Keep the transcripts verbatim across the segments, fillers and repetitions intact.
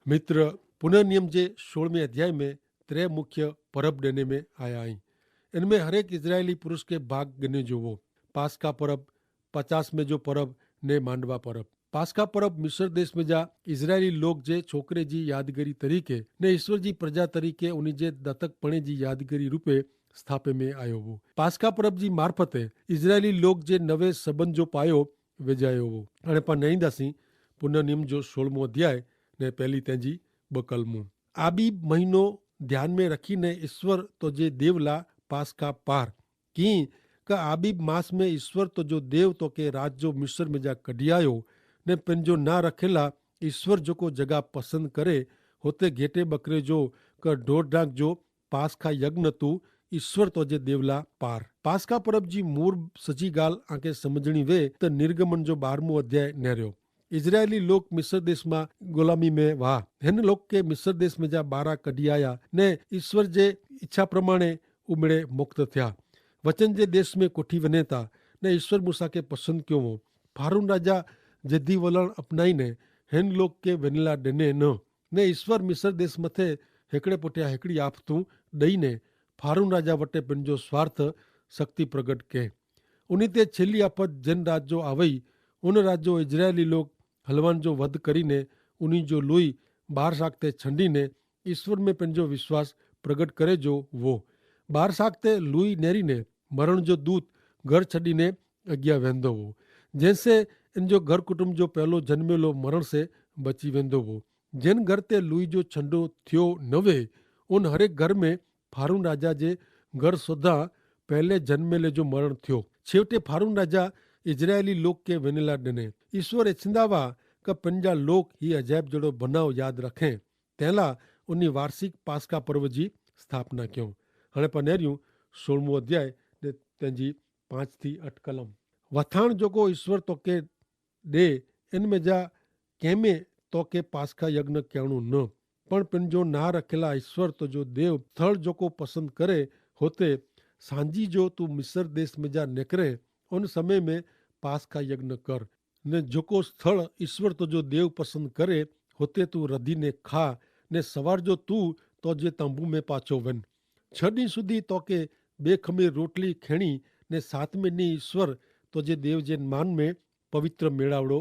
મિત્ર, પુનર્નિયમ જે સોળમે અધ્યાય મેં ત્રે મુખ્ય પરબ ડેને મેં આયા હૈં. ઇનમેં હરેક ઇઝરાયેલી પુરુષ કે ભાગ ગને જોવો. પાસકા પરબ, પચાસ મેં જો પરબ, ને માંડવા પરબ. પાસકા પરબ મિસર દેશ મેં જા ઇઝરાયેલી લોક જે છોકરે જી યાદગરી તરીકે ને ઇશ્વર જી પ્રજા તરીકે ઉની જે દતક પણે જી યાદગરી રૂપે સ્થાપે મેં આયો વો. પાસકા પરબ જી મારફતે ઇઝરાયેલી લોક જે નવે સંબંધ જો પાયો વેજાયો વો. અને પા નહીં દાસી પુનર્નિયમ જો સોળમો અધ્યાય ને પહેલી તેજી બકલમું. આબીબ મહિનો ધ્યાન મેં રખી ને ઇશ્વર તો જે દેવલા પાસકા પાર કિંક આબીબ માસ મેં ઇશ્વર તો જો દેવ તો કે રાત જો મિસર મેં જા કઢ઼િયાયો ને પેનજો ના રખેલા ઇશ્વર જોકો જગા પસંદ કરે હોતે ઘેટે બકરે જો કે ઢોરડાંક જો પાસખા યજ્ઞ તું ઇશ્વર તો જે દેવલા પાર. પાસખા પરબ જી મૂર સજી ગાલ આંકે સમઝણી વે તો નિર્ગમન જો બારમું અધ્યાય નેર્યો. ઇઝરાયેલી લોક મિસર દેશ માં ગોલામી મેં વાહ. હેન લોક કે મિસર દેશ મેં જા બારા કઢ઼િયાયા ને ઇશ્વર જે ઇચ્છા પ્રમાણે ઉમેડે મુક્ત થ્યા. વચન જે દેશ મેં કોઠી વને તા ને ઇશ્વર મૂસા કે પસંદ ક્યો વો. ફારૂન રાજા જેદી વલણ અપનાઈ ને હેન લોક કે વેનેલા ડેને ન ને ઇશ્વર મિસર દેશ મતે હેકડ઼ે પોટ્યા હેકડ઼ી આફતું દઈ ને ફારૂન રાજા વટે પેનજો સ્વાર્થ શક્તિ પ્રગટ કહેં. ઉની તે છેલ્લી આફત જેન રાજ્યો આવય ઉન રાજ્યો ઇઝરાયેલી લોક હલવાન જો વધ કરી ને ઉની જો લુઈ બાર શાક તે છંડી ને ઇશ્વર મેં પેનજો વિશ્વાસ પ્રગટ કરે જો વો. બાર શાક તે લુઈ નેરી ને મરણ જો દૂત ઘર છડી ને અગિયા વેંધો વો. જેન સે ઇન જો ઘર કુટુંબ જો પહેલો જન્મેલો મરણ સે બચી વેંધો વો. જેન ઘર તે લુઈ જો છંડો થ્યો નવે ઉન હરેક ઘર મેં ફારૂન રાજા જે ઘર સોધા પહેલે જન્મેલે જો મરણ થ્યો. છેવટે ફારૂન રાજા ઇઝરાયેલી લોક કે વેનેલા ડને. ઇશ્વર એછંદા વા કે પનજા લોક હી અજાયબ જેડો બનાવ યાદ રખે તેલા ઉની વાર્ષિક પાસકા પર્વ જી સ્થાપના ક્યો. હણે પનેર્યું સોળમું અધ્યાય ને તેની પાંચ થી અટકલમ. વથાણ જોકો ઇશ્વર તો કે દે એન મેં જા કેમે તો કે પાસખા યજ્ઞ કહેણું ન. પણ પેનજો ના રખેલા ઇશ્વર તો જો દેવ સ્થળ જોકો પસંદ કરે હોતે સાંજી જો તું મિસર દેશ મેં જા નેકરે ઉન સમય મેં પાસખા યજ્ઞ કર. ને જોકો સ્થળ ઇશ્વર તો જો દેવ પસંદ કરે હોતે તું રધી ને ખા ને સવાર જો તું તો જે તંબુ મેં પાછો વેન. છ દિન સુધી તો કે બે ખમી રોટલી ખેણી ને સાતમે દિન ઇશ્વર તો જે દેવ જે માન મેં પવિત્ર મેળાવડો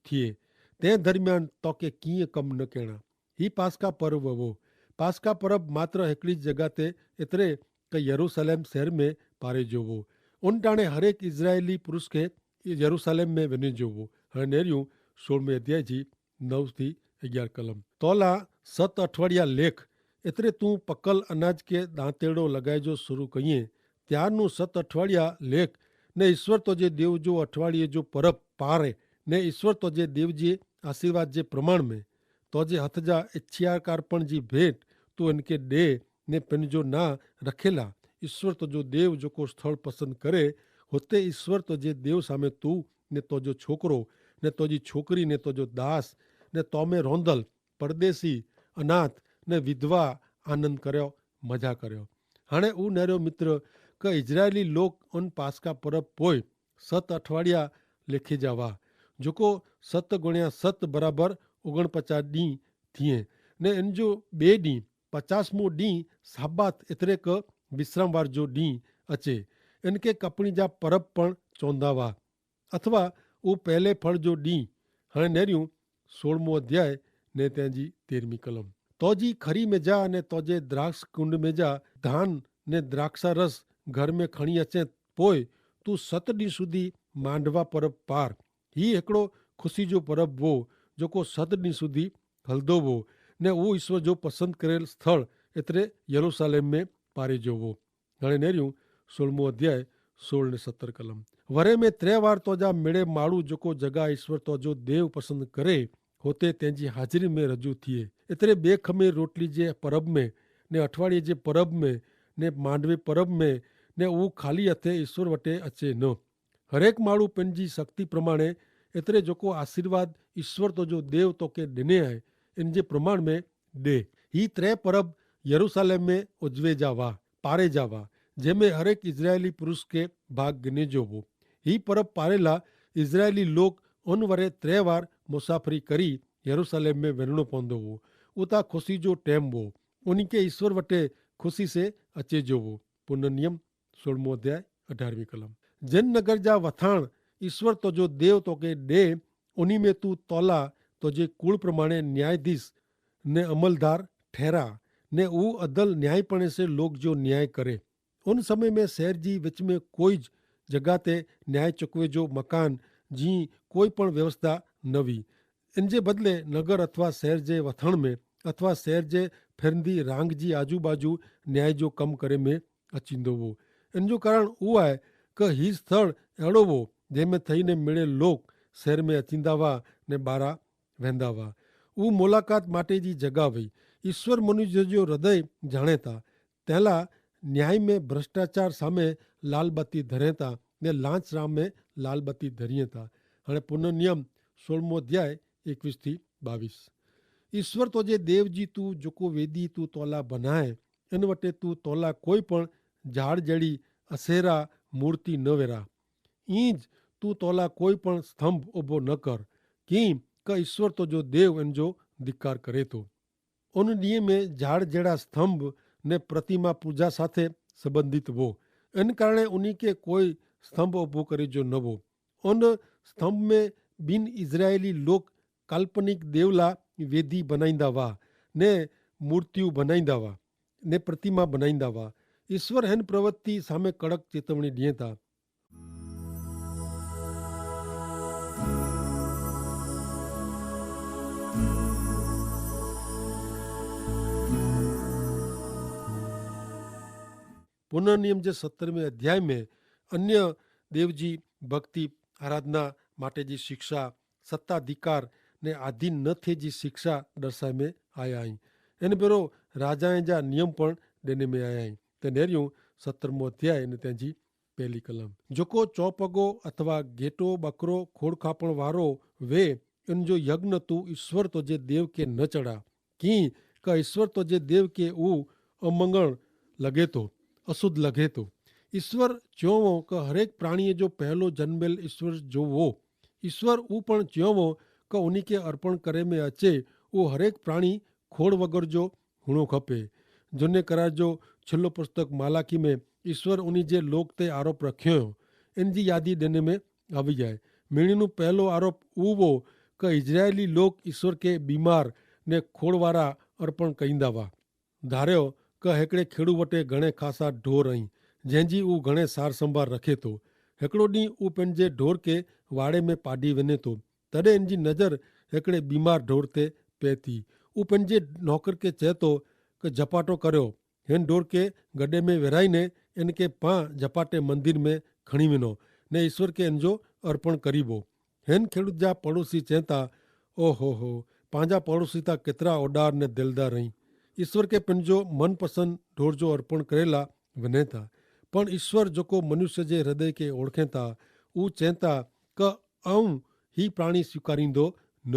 થિયે. તે દરમિયાન તો કે કિંય કમ ન કહેણા. હી પાસકા પર્વ વો. પાસકા પર્વ માત્ર હેકડી જગા તે એતરે કે યરૂસલેમ શહેર મેં પારે જોવો. ઉન ટાણે હરેક ઇઝરાયેલી પુરુષ કે યરૂસલેમ મેં વેને જોવો. હણે નેર્યું સોળમે અધ્યાય જી નવ થી અગિયાર કલમ. તોલા સત અઠવાડિયા લેખ એતરે તું પકલ અનાજ કે દાંતેડો લગાઈ જો શરૂ કહિએ ત્યારનું સત અઠવાડિયા લેખ ને ઇશ્વર તો જે દેવ જો અઠવાડિયે જો પરબ પારે ને ઇશ્વર તો જે દેવ જે આશીર્વાદ જે પ્રમાણ મેં તો જે હથ જા ઇચ્છિયાકારપણ જી ભેટ તું એનકે દે ને પેનજો ના રખેલા. ઇશ્વર તો જો દેવ જોકો સ્થળ પસંદ કરે હોતે ઇશ્વર તો જે દેવ સામે તું ને તો જો છોકરો ને તો જી છોકરી ને તો જો દાસ ને તો મેં રોંધલ પરદેશી અનાથ ને વિધવા આનંદ કર્યો, મજા કર્યો. હણે ઉનેરો મિત્ર કે ઇઝરાયેલી લોક અન પાસકા પરબ પોય સત અઠવાડિયા લેખી જાવા જોકો સત ગુણ્યા સત બરાબર ઓગણપચાસ દી થિયે. ને એન જો બે દી પચાસમો દી સાબાત એતરે કે વિશ્રામવાર જો દી અચે એન કે કપણી જા પરબ પણ ચોંધાવા અથવા ઉં પહેલે ફળ જો દી. હણે નેર્યું સોળમો અધ્યાય ને તેની તેરમી કલમ. તોજી ખરી મેં જા અને તોજે દ્રાક્ષ કુંડ મેં જા ધાન ને દ્રાક્ષા રસ ઘર મેં ખણી અચે પોય તું સત દી સુધી માંડવા પરબ પાર. હી એકડો ખુશી જો પરબ વો જોકો સત દી સુધી હલદો વો ને ઉં ઈસ્વર જો પસંદ કરેલ સ્થળ એતરે યરૂસાલેમ મેં પારે જો વો. હણે નેર્યું સોળમો અધ્યાય સોળ ને સત્તર કલમ. વરે મેં ત્રે વાર તોજા મેળે માળું જોકો જગા ઈસ્વર તોજો દેવ પસંદ કરે હોતે તેની હાજરી મેં રજૂ થિયે. એતરે બે ખમે રોટલી જે પરબ મેં ને અઠવાડિયે જે પરબ મેં ને માંડવે પરબ મેં ને ઉં ખાલી હતે ઈસ્વર વટે અચે ન. હરેક માળું પેનજી શક્તિ પ્રમાણે એતરે જોકો આશીર્વાદ ઈસ્વર તોજો દેવ તોકે દેને આય એન જે પ્રમાણ મેં દે. હી ત્રે પરબ યરૂસાલેમ મેં ઉજવે જા વાહ પારે જા વાહ જેમે હરેક ઇઝરાયેલી પુરુષ કે ભાગ ગિને જો વો. હી પરબ પારેલા ઇઝરાયેલી લોક અનવરે ત્રે વાર મુસાફરી કરી યરૂસાલેમ મેં વેરણો પોંદો વો. ઉતા ખુશી જો ટેમ વો. ઉની કે ઈસ્વર વટે ખુશી સે અચે જો વો. પુનર્નિયમ સોળમો અધ્યાય અઢારમી કલમ. જેન નગર જા વથાણ ઈસ્વર તો જો દેવ તો કે દે, ઉની મેં તું તોલા તો જે કુળ પ્રમાણે ન્યાયાધીશ ને અમલદાર ઠેરા, ને ઉ અદલ ન્યાયીપણે સે લોક જો ન્યાય કરે. ઉન સમય મેં સહર જી વચ મેં કોઈ જ જગા તે ન્યાય ચકવે જો મકાન જી કોઈ પણ વ્યવસ્થા નવી. એન જે બદલે નગર અથવા સહર જે વથણ મેં અથવા સહર જે ફેરંદી રાંગ જી આજુબાજુ ન્યાય જો કમ કરે મેં અચીંદો વો. એન જો કારણ ઉ આય કે હી સ્થળ એડો વો જેહ મેં થઈ ને મેળે લોક સહર મેં અચીંદા વા ને બારા વેંદા વા. ઉ મુલાકાત માટે જી જગા વય. ઈસ્વર મનુષ્ય જો હૃદય જાણે તા. તેલા ન્યાય મેં ભ્રષ્ટાચાર સામે લાલબત્તી ધરે તા ને લાંચ સામે લાલબત્તી ધરિયે તા. હણે પુનર્નિયમ સોળમો અધ્યાય એકવીસ થી બાવીસ. ઈસ્વર તો જે દેવ જી તું જોકો વેદી તું તોલા બનાય એન વટે તું તોલા કોઈ પણ ઝાડ જેડી અસેરા મૂર્તિ ન વેરા. ઈ જ તું તોલા કોઈ પણ સ્તંભ ઉભો ન કર. કિંક ઈસ્વર તો જો દેવ એન જો ધિક્કાર કરે તો. ઉન દિયે મેં ઝાડ જેડા સ્તંભ ને પ્રતિમા પૂજા સાથે સંબંધિત વો. એન કારણે ઉની કે કોઈ સ્તંભ ઉભો કરે જો ન વો. ઉન સ્તંભ મેં બિન ઇઝરાયેલી લોક કાલ્પનિક દેવલા વેદી બનાઈંદા વા ને મૂર્તિઓ બનાઈંદા વા ને પ્રતિમા બનાઈંદા વા. ઈસ્વર હેન પ્રવત્તિ સામે કડક ચેતવણી દિયે તા. પુનર્નિયમ જે સત્તરમે અધ્યાય મેં અન્ય દેવજી ભક્તિ આરાધના માટે જી શિક્ષા સત્તાધિકાર ને આધીન ન થે જી શિક્ષા દર્શાય મેં આયા હૈં. એન ભેરો રાજાએ જા નિયમ પણ દેને મેં આયા હૈં. તે નેર્યું સત્તરમો અધ્યાય ને તેની પહેલી કલમ. જોકો ચોપગો અથવા ગેટો બકરો ખોડખાપણ વારો વે એન જો યજ્ઞ તું ઈસ્વર તો જે દેવ કે ન ચડા. કિંક ઈસ્વર તો જે દેવ કે ઉં અમંગણ લગે તો, અશુદ્ધ લગે તો. ઈસ્વર ચ્યોંવો કે હરેક પ્રાણીએ જો પહેલો જન્મેલ ઈસ્વર જોવો. ઈસ્વર ઉપણ ચ્યોંવો કે ઉની કે અર્પણ કરે મેં અચે ઉં હરેક પ્રાણી ખોડ વગર જો હુણો ખપે. જોને કરાર જો છેલ્લો પુસ્તક માલાકી મેં ઈસ્વર ઉની જે લોક તે આરોપ રખ્યો એન જી યાદી દેને મેં આવી જાય. મેણીનું પહેલો આરોપ ઉવો કે ઇઝરાયેલી લોક ઈસ્વર કે બીમાર ને ખોડવારા અર્પણ કઈંદા વા. ધાર્યો કે હેકડ઼ે ખેડૂ વટે ઘણે ખાસા ઢોર અહીં, જેન જી ઉં ઘણે સારસંભાર રખે તો. હેકડો દી ઉં પેનજે ઢોર કે વાડે મેં પાડી વેને તો. તદે એન જી નજર હેકડ઼ે બીમાર ઢોર તે પેતી. ઉં પેનજે નોકર કે ચેતો કે જપાટો કર્યો, હેન ઢોર કે ગડે મેં વેરાઈ ને એન કે પાં જપાટે મંદિર મેં ખણી વેનો ને ઈસ્વર કે એન જો અર્પણ કરીબો. હેન ખેડૂત જા પડોશી ચેંતા, ઓહો હો, પાંજા પડોશી તા કેતરા ઓડાર ને દેલદાર રહી. ઈસ્વર કે પેનજો મનપસંદ ઢોર જો અર્પણ કરેલા વને તા. પણ ઈસ્વર જોકો મનુષ્ય જે હૃદય કે ઓળખે તા ઉં ચેંતા કે આઉં હી પ્રાણી સ્વીકારી દો ન.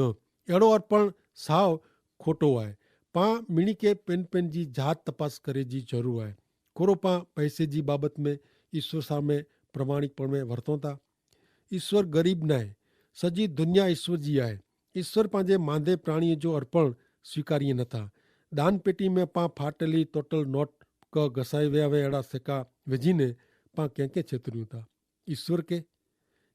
એડો અર્પણ સાવ ખોટો આય. પાં મિણી કે પેન પેન જી જાત તપાસ કરે જી જરૂર આય. કોરો પાં પૈસે જી બાબત મેં ઈસ્વર સામે પ્રમાણિક પણ મેં વર્તો તા? ઈસ્વર ગરીબ નાય. સજી દુનિયા ઈસ્વર જી આય. ઈસ્વર પાંજે માંધે પ્રાણીએ જો અર્પણ સ્વીકારીએ નથા. દાન પેટી મેં પાં ફાટેલી તોટલ નોટ ક ઘસાઈ વ્યા વે એડા સેકા વેજીને પાં કેંકે છેતર્યું તા? ઈસ્વર કે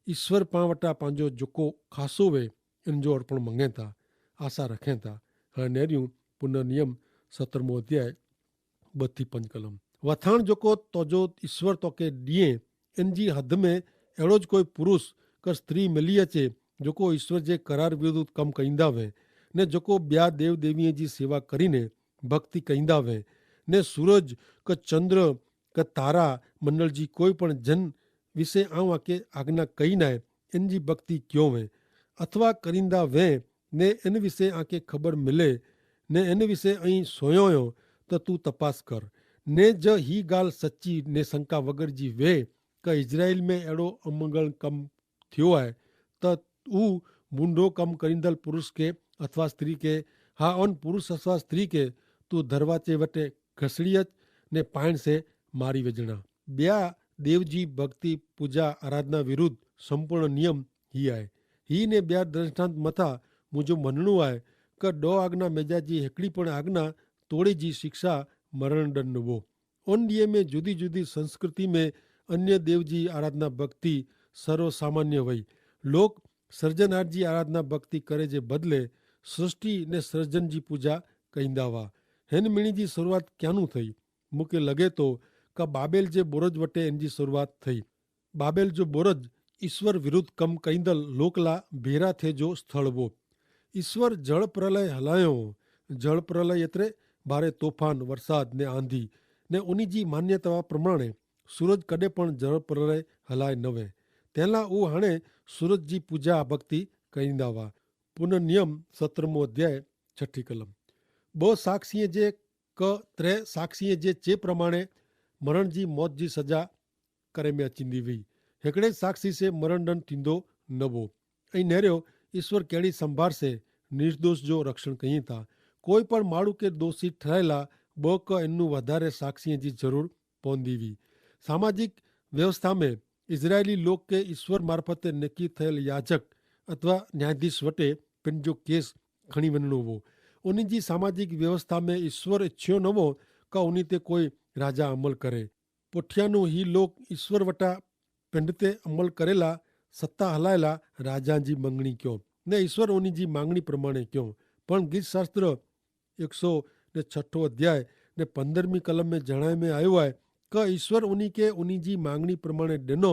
ઈસ્વર પાં વટા પાંજો જોકો ખાસો વે એન જો અર્પણ મંગેતા, આશા રખેતા. હણે નેર્યું પુનર્નિયમ સત્તરમો અધ્યાય બત્તી પંજ કલમ. વથાણ જોકો તોજો ઈસ્વર તોકે દિયે એન જી હદ મેં એડો જ કોઈ પુરુષ કે સ્ત્રી મલિયા છે જોકો ઈસ્વર જે કરાર વિરુદ્ધ કમ કઈંદા વે ને જોકો બ્યા દેવ દેવીએ જી સેવા કરીને ભક્તિ કઈંદા વે ને સૂરજ કે ચંદ્ર કે તારા મંડળ જી કોઈ પણ જન વિશે આઉં આકે આજ્ઞા કઈ નાય એન જી ભક્તિ ક્યો વે અથવા કરીંદા વે ને એન વિશે આકે ખબર મિલે ને એન વિશે અહીં સોયો તો તું તપાસ કર. ને જ હી ગાલ સચ્ચી ને શંકા વગર જી વે કે ઇઝરાયેલ મેં એડો અમંગલ કમ થ્યો આય તો ઉં બુંડો કમ કરીંદલ પુરુષ કે અથવા સ્ત્રી કે, હા અન પુરુષ અથવા સ્ત્રી કે તું ધરવાચે વટે ઘસડિયત ને પાઈણ સે મારી વેજણા. બ્યા દેવજી ભક્તિ પૂજા આરાધના વિરુદ્ધ સંપૂર્ણ નિયમ હી આય. હી ને બ્યા દ્રષ્ટાંત મતા મુઝે મનણું આય કે ડો આગના મેજા જી હેકડી પણ આગના તોડે જી શિક્ષા મરણ દંડ નવો. ઓન દિયે મેં જુદી જુદી સંસ્કૃતિ મેં અન્ય દેવ જી આરાધના ભક્તિ સર્વસામાન્ય વય. લોક સર્જનહાર જી આરાધના ભક્તિ કરે જે બદલે સૃષ્ટિ ને સર્જન જી પૂજા કહીંદા વા. હેન મિણી જી શરૂઆત ક્યાંનું થઈ? મુકે લગે તો કે બાબેલ જે બોરજ વટે એન જી શરૂઆત થઈ. બાબેલ જો બોરજ ઈસ્વર વિરુદ્ધ કમ કઈંદલ લોકલા ભેરા થે જો સ્થળ વો. ઈસ્વર જળ પ્રલય હલાયો. જળ પ્રલય એતરે ભારે તોફાન વરસાદ ને આંધી ને ઉની જી માન્યતા પ્રમાણે સૂરજ કદે પણ જળ પ્રલય હલાય નવે. તેલા ઉહાણે સૂરજ જી પૂજા ભક્તિ કઈંદા વા. પુનર્નિયમ સત્રમો અધ્યાય છઠી કલમ. બહ સાક્ષીએ જે ક ત્રે સાક્ષીએ જે ચે પ્રમાણે મરણ જી મોત જી સજા કરે મેં અચિંદી વી. હેકડ઼ે સાક્ષી સે મરણ દંડ તિંદો નવો. અહીં નેર્યો ઈસ્વર કેડી સંભાર સે નિર્દોષ જો રક્ષણ કહીં તા. કોઈ પણ માણું કે દોષી ઠરાયેલા બહ ક એનનું વધારે સાક્ષીએ જી જરૂર પોંદી વી. સામાજિક વ્યવસ્થા મેં ઇઝરાયેલી લોક કે ઈસ્વર મારફતે નેકી થયેલ યાજક અથવા ન્યાયાધીશ વટે પેનજો કેસ ખણી વનણો વો. ઉની જી સામાજિક વ્યવસ્થા મેં ઈસ્વર ઇચ્છ્યો નવો કા ઉની તે કોઈ રાજા અમલ કરે. પોઠિયાનું હી લોક ઈસ્વર વટા પેંડતે અમલ કરેલા સત્તા હલાયેલા રાજા જી માંગણી ક્યો ને ઈસ્વર ઉની જી માંગણી પ્રમાણે ક્યો. પણ ગીત શાસ્ત્ર એકસો ને છઠો અધ્યાય ને પંદરમી કલમ મેં જણાય મેં આયો હૈ કે ઈસ્વર ઉની કે ઉની જી માંગણી પ્રમાણે ડેનો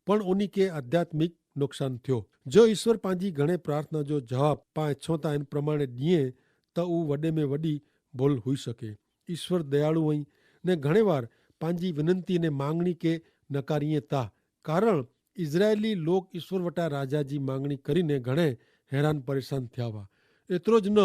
પણ ઉની કે આધ્યાત્મિક નુકસાન થ્યો. જો ઈસ્વર પાંજી ઘણે પ્રાર્થના જો જવાબ પાં ઇચ્છો તા એન પ્રમાણે દિયે તો ઉં વડે મેં વડી ભોલ હુઈ શકે. ઈસ્વર દયાળુ અહીં ને ઘણે વાર પાંજી વિનંતી ને માંગણી કે નકારીએ તા. કારણ ઇઝરાયેલી લોક ઈસ્વર વટા રાજા જી માંગણી કરીને ઘણે હેરાન પરેશાન થ્યાવા. એતરો જ ન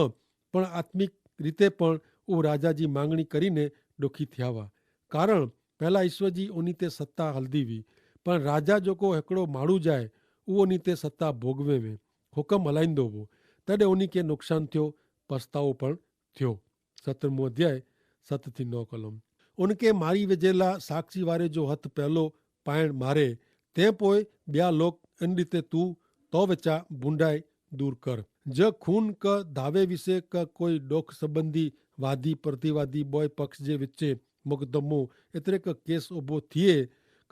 પણ આત્મિક રીતે પણ ઉહ રાજા જી માંગણી કરીને ડોખી થ્યાવા. કારણ પહેલા ઈસ્વર જી ઉની તે સત્તા હલદી વી. પણ રાજા જોકો હેકડો માડૂ જાય ઉહ ઉની તે સત્તા ભોગવે વે. હુકમ હલાઈંદો વો. તેડે ઉની કે નુકસાન થ્યો, પસ્તાવો પણ થ્યો. સત્રમો અધ્યાય સત થી નવ કલમ. ઉનકે મારી વેજેલા સાક્ષી વારે જો હત પહેલો પાયણ મારે તે પોય બ્યા લોક એન રીતે તું તો વેચા ભૂંડાઈ દૂર કર. જે ખૂન ક ધાવે વિશે ક કોઈ ડોખ સંબંધી વાદી પ્રતિવાદી બોય પક્ષ જે વચ્ચે મુકદમો એતરે ક કેસ ઉભો થિયે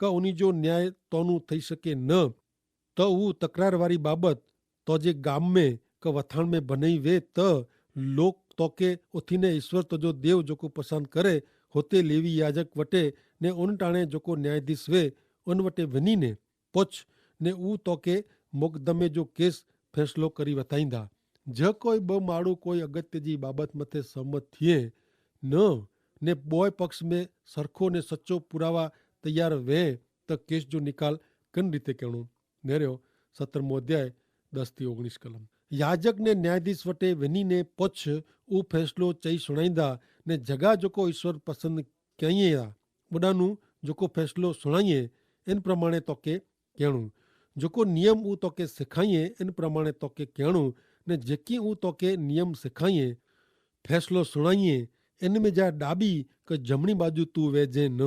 ક ઉની જો ન્યાય તોનું થઈ શકે ન તો ઉં તકરાર વારી બાબત તો જે ગામ મેં કે વથાણ મેં ભનઈ વે તો લોક તો કે ઓથી ને ઈસ્વર તો જો દેવ જોકો પસંદ કરે હોતે લેવી યાજક વટે ને ઉન ટાણે જોકો ન્યાયાધીશ વે ઉન વટે વની ને પોછ ને ઉં તો કે મોકદમે જો કેસ ફેંસલો કરી વતાઈંદા. જે કોઈ બ માડૂ કોઈ અગત્ય જી બાબત મતે સહમત થિયે ન ને બોય પક્ષ મેં સરખો ને સચો પુરાવા તૈયાર વે તો કેસ જો નિકાલ કન રીતે કહેણું? નેર્યો સત્તર મોધ્યાય દસ થી ઓગણીસ કલમ. યાજક ને ન્યાયાધીશ વટે વેની ને પછ ઉં ફેંસલો ચહી સુણાઈંદા ને જગા જોકો ઈસ્વર પસંદ કહિયે યા બુડાનું જોકો ફેંસલો સુણાઈએ એન પ્રમાણે તોકે કહેણું. જોકો નિયમ ઉં તોકે સિખાઈએ એન પ્રમાણે તોકે કહેણું. ને જેકી ઉં તોકે નિયમ સિખાઈએ ફેંસલો સુણાઈએ એન મેં જા ડાબી કે જમણી બાજુ તું વેજે ન.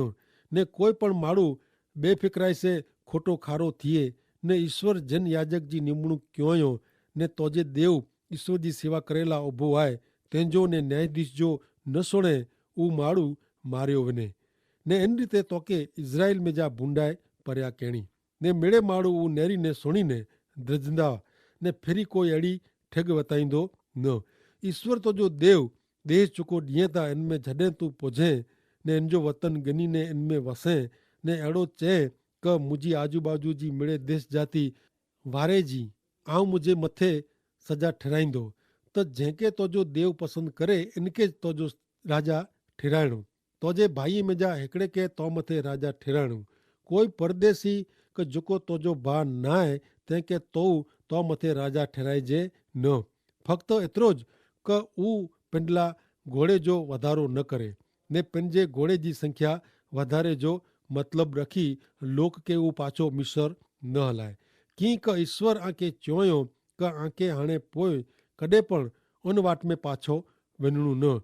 ને કોઈ પણ માડૂ બેફિકરાઈ સે ખોટો ખારો થિયે ને ઈસ્વર જેન યાજક જી નિમણૂક ક્યોંયો ને તોજે દેવ ઈસ્વર જી સેવા કરેલા ઉભો આય તેનજો ને ન્યાયાધીશ જો ન સુણે ઉં માડૂ માર્યો વને. ને એન રીતે તોકે ઇઝરાઇલ મેં જા ભૂંડાય પર્યા કહેણી. ને મેળે માડૂ ઉં નેરી ને સુણી ને દ્રજંદા ને ફેરી કોઈ એડી ઠેગ વતાઈંદો ન. ઈસ્વર તો જો દેવ દેશ ચુકો ડિયે તા એન મેં જડે તું પોજે ને એન જો વતન ગની ને એન મેં વસે ને એડો ચે કે મુજી આજુબાજુ જી મેળે દેશ જાતિ વારે જી આઉં મુજે મતે સજા ઠેરાઈંદો. તો જેંકે તોજો દેવ પસંદ કરે એનકે તોજો રાજા ઠેરાયણો. તોજે ભાઈ મેં જા હેકડ઼ે કે તો મતે રાજા ઠેરાયણો. કોઈ પરદેશી કે જોકો તોજો ભા નાય તેંકે તો તો મતે રાજા ઠેરાઈ જે ન. ફક્ત એતરો જ કે ઉં પેંડલા ઘોડે જો વધારો ન કરે ને પેનજે ઘોડે જી સંખ્યા વધારે જો મતલબ રખી લોક કે ઉં પાછો મિસર ન હલાય. કિંક ઈસ્વર આંકે ચોંયો કે આંકે હણે પોય કદે પણ અનવાટ મેં પાછો વેનણું ન.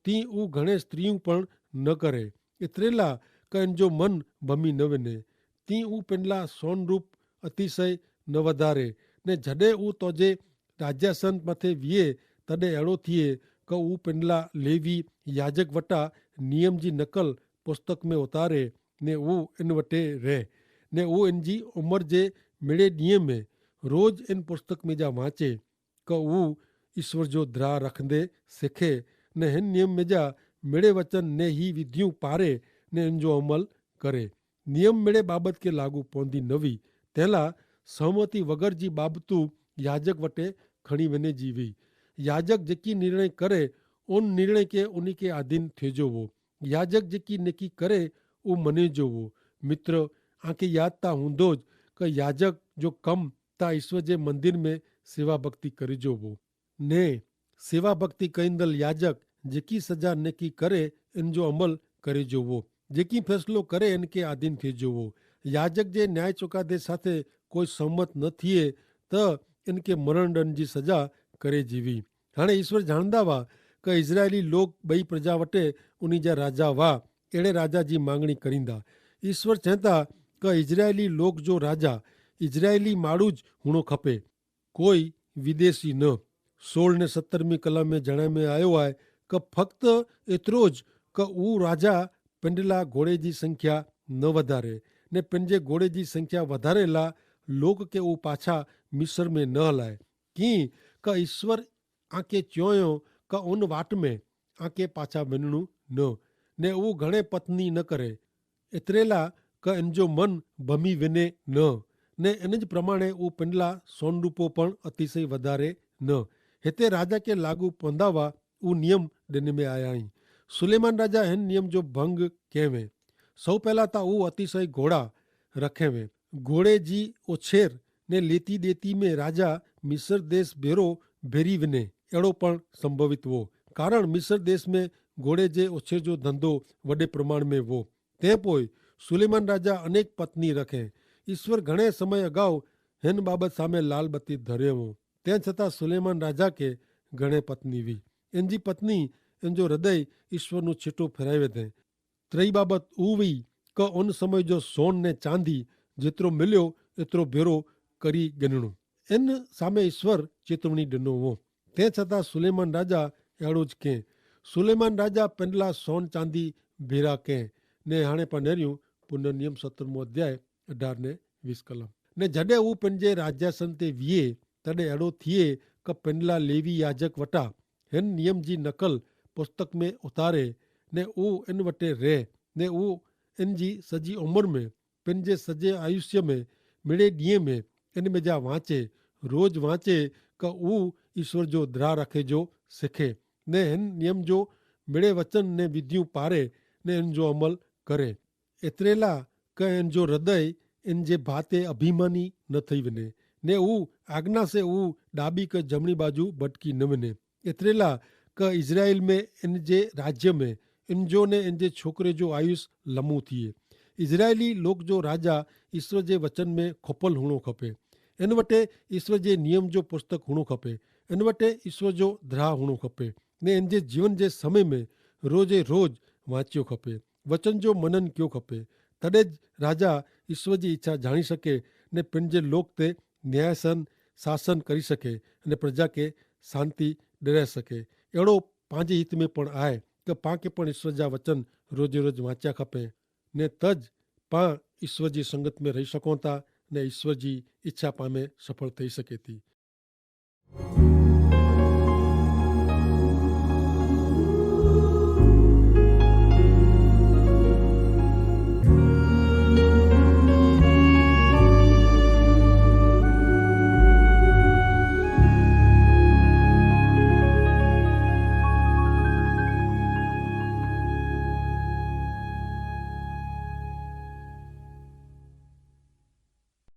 તી ઉં ઘણે સ્ત્રીયું પણ ન કરે એતરેલા કે એનજો મન ભમી ન વેને. તી ઉં પેનલા સોનરૂપ અતિશય ન વધારે. ને જડે ઉં તોજે રાજ્યાસન મતે વિયે તદે એડો થિયે કે ઉ પેનલા લેવી યાજક વટા નિયમ જી નકલ પુસ્તક મેં ઉતારે, ને ઉ એન વટે રહે, ને ઉ એન જી ઉમર જે મેળે નિયમે રોજ એન પુસ્તક મેં જા વાંચે, કે ઉ ઈસ્વર જો દ્રાહ રખંદે સેખે, ને હેન નિયમ મેં જા મેળે વચન ને હી વિધિયું પારે, ને એન જો અમલ કરે. નિયમ મેળે બાબત કે લાગુ પોંદી નવી, તેલા સહમતી વગર જી બાબતું યાજક વટે ખણી વેને જીવી. યાજક જેકી નિર્ણય કરે, ઉન નિર્ણય કે ઉની કે આધીન થેજો વો. યાજક જેકી નેકી કરે, ઉ મને જો વો. મિત્ર, આંકે યાદ તા હુંદો જ કે યાજક જો કમ તા ઈસ્વર જે મંદિર મેં સેવાભક્તિ કરી જો વો. ને સેવાભક્તિ કઈંદલ યાજક જેકી સજા નેકી કરે, એન જો અમલ કરે જો વો. જેકી ફેસલો કરે એન કે આધીન થેજો વો. યાજક જે ન્યાય ચોકાદે સાથે કોઈ સહમત ન થિયે, તો એન કે મરણદંડ જી સજા કરે જીવી. હાણે ઈસ્વર જાણદા વા કે ઇઝરાયેલી લોક બઈ પ્રજા વટે ઉની જા રાજા વા, એડે રાજા જી માંગણી કરીંદા. ઈસ્વર ચેંતા કે ઇઝરાયેલી લોક જો રાજા ઇઝરાયેલી માડૂ જ હુણો ખપે, કોઈ વિદેશી ન. સોળ ને સત્તરમી કલમ મેં જણાય મેં આયો આય કે ફક્ત એતરો જ કે ઉ રાજા પેંડલા ઘોડે જી સંખ્યા ન વધારે, ને પેંજે ઘોડે જી સંખ્યા વધારેલા લોક કે ઉ પાછા મિસર મેં ન હલાય. કિંક ઈસ્વર આંકે ચ્યોંયો કે ઉન વાટ મેં આંકે પાછા વેનનું ન, ને ઉ ઘણે પત્ની ન કરે. એતરેલા કે એન જો મન ભમી વેને ન, ને એન જ પ્રમાણે ઉ પેંડલા સોનરૂપો પણ અતિશય વધારે ન. હેતે રાજા કે લાગુ પોંધાવા ઉ નિયમ દેને મેં આયા હી. સુલેમાન રાજા હેન નિયમ જો ભંગ કહેવે. સૌ પહેલા તા ઉ અતિશય ઘોડા રખેવે. ઘોડે જી ઓછેર ને લેતી દેતી મેં રાજા મિસર દેશ ભેરો ભેરી વને, એડો પણ સંભવિત વો. કારણ મિસર દેશ મેં ઘોડે જે ઓછેર જો ધંધો વડે પ્રમાણ મેં વો. તે પોય સુલેમાન રાજા અનેક પત્ની રખે. ઈસ્વર ઘણે સમય અગાઉ હેન બાબત સામે લાલ બત્તી ધરે વો. તે છતાં સુલેમાન રાજા કે ઘણે પત્ની વી. એન જી પત્ની એન જો હૃદય ઈસ્વરનું છીટો ફેરાવે થે. ત્રય બાબત ઉવી કે ઉન સમય જો સોન ને ચાંદી જેતરો મિલ્યો એતરો ભેરો કરી ગનણો. એન સામે ઈસ્વર ચેતવણી ડેનો વો. તે છતાં સુલેમાન રાજા એડો જ કે. સુલેમાન રાજા પેંડલા સોન ચાંદી ભેરા કે. ને હાણે પા નેર્યું પુનર્નિયમ સત્તરમો અધ્યાય અઢાર ને વીસ કલમ. ને જડે ઉપને જે રાજ્યાસન તે વિયે તદે એડો થિયે કે પેંડલા લેવી યાજક વટા હેન નિયમ જી નકલ પુસ્તક મેં ઉતારે, ને ઉ એન વટે રહે, ને ઉ એન જી સજી ઉમર મેં પેન જે સજે આયુષ્ય મેં મેળે દિયે મેં એન મેં જા વાંચે, રોજ વાંચે કે ઉ ઈસ્વર જો દ્રા રાખે જો સિખે, ને હેન નિયમ જો મેળે વચન ને વિધિયું પારે, ને એન જો અમલ કરે. એતરેલા કે એન જો હૃદય એન જે ભાતે અભિમાની ન થઈ વને, ને ઉ આજ્ઞા સે ઉ ડાબી કે જમણી બાજુ બટકી ન વને. એતરેલા કે ઇઝરાયેલ મેં એન જે રાજ્ય મેં એન જો ને એન જે છોકરે જો આયુષ લમુ થિયે. ઇઝરાયેલી લોક જો રાજા ઈસ્વર જે વચન મેં ખોપલ હુણો ખપે. એન વટે ઈસ્વર જે નિયમ જો પુસ્તક હુણો ખપે. એન વટે ઈસ્વર જો દ્રાહ હુણો ખપે. ને એન જે જીવન જે સમય મેં રોજે રોજ વાંચ્યો ખપે. વચન જો મનન ક્યો ખપે. તદે જ રાજા ઈસ્વર જી ઇચ્છા જાણી શકે, ને પેનજે લોક તે ન્યાયસન શાસન કરી શકે, અને પ્રજા કે શાંતિ ડેરાઈ શકે. એડો પાંજે હિત મેં પણ આય કે પાંકે પણ ઈસ્વર જા વચન રોજે રોજ વાંચ્યા ખપે, ને તજ પાં ઈસ્વર જી સંગત મેં રહી શકોતા, ને ઈસ્વર જી ઇચ્છા પામે સફળ થઈ શકેતી.